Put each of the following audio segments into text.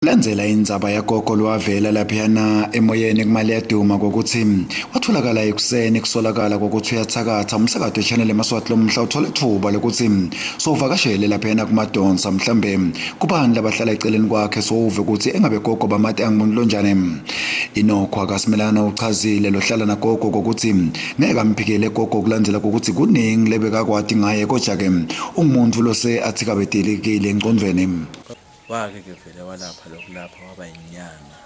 Landzela indzaba yagogo lowavela laphiyana emoyeni kumali yaduma kokuthi watholakala ekuseni kusolakala kokuthi uyathakatha. Umsakato wechannel eMaswati lomhla uthola ithuba lokuthi sowuvakashele laphiyana kuMadonsa, mhlambe kubani labahlala eceleni kwakhe, sowuve ukuthi engabe gogo bamati angumuntu lonjani. Inokho akasimelana uchazile lohlala nagogo kokuthi ngeke amphikele gogo kulandzela kokuthi kuningi lebekakwati ngaye, kodwa-ke ungumuntu lose athikabetelekile engcondvweni. Wake-ke vele walapha lokulapha waba yinyanga,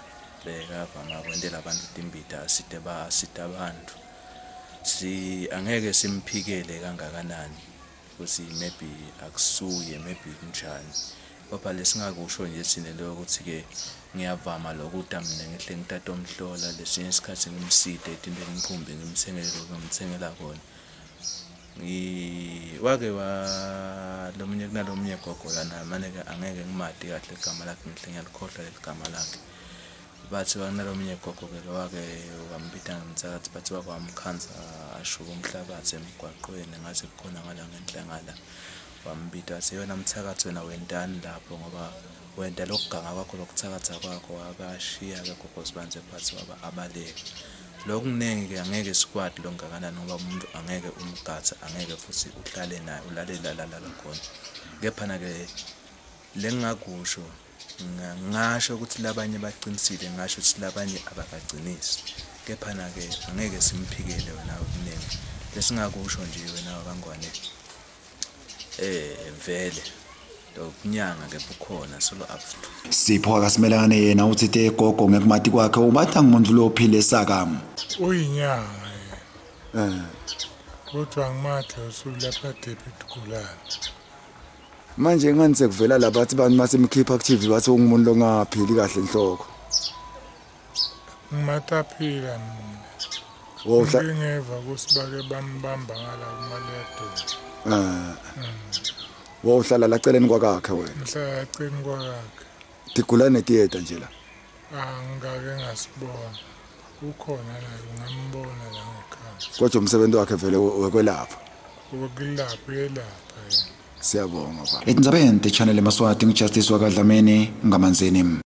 bekavama kwentela abantu timbita, asite asite abantu. Si angeke simphikele kangakanani ukuthi maybe akusuye, maybe kunjani, kodwa lesingakusho nje thina lokuthi-ke ngiyavama lokuta mina ngihle ngitatomhlola lesinye isikhathi, ngimsite etintweni, ngiphumbe ngimthengele lokhu ngimthengela kona. Wake wa lomunye kunalomunye gogo lana, mane-ke angeke ngimati kahle igama lakhe, ngihle ngiyalikhohlwa leli gama lakhe. Bathi kunalomunye gogo-ke lowake wambita ngemthakathi, bathi wake wamkhanza ashuka umhlabathi emgwaqweni, ngathi kukhona ngala ngenhla ngala. Wambita wathi, "Wena mthakathi, wena wentani lapho? Ngoba wenta lokuganga kwakho, lokuthakatha kwakho." Wakashiya-ke gogo Sibanze phansi, waba abaleka. Lokuningi-ke angeke sikwati lokungakanani, ngoba umuntu angeke umgathe, angeke futhi uhlale naye, ulale la lalala khona. Kepha-ke lengingakusho, ngingasho ukuthi labanye baqinisile, ngingasho ukuthi labanye abakacinisi. Kepha-ke angeke simphikele wena okuningi. Lesingakusho nje wena wakangwane, vele lokunyanga-ke bukhona solo up to. Sipho akasimelane yena uthi te gogo ngekumati kwakhe ubatha ngumuntu lophile saka. Uyinyanga yena. Kodwa angimathi usuku lapha deputy Gulana. Manje ngani sekuvela labathi bantu masemkhipha ku TV bathi ungumuntu longaphili kahle enhloko? Ngimataphila mina. Wohla Ngingeva ukuthi bake bambamba ngala kumaliyadoni. Wohlala laceleni kwakakhe wena? Ngihlala eceleni kwakakhe. Tigulane tiyeta nje la? Angikake ngasibona. Ukhona la, ungambona la ngekhaya. Kodwa umsebenzi wakhe vele wekwelapha? Ukulapha, uyelapha yena. Siyabonga baba. Etindzabeni te-Channel eMaswati, ngiJustice wakaDlamini ngamanzini.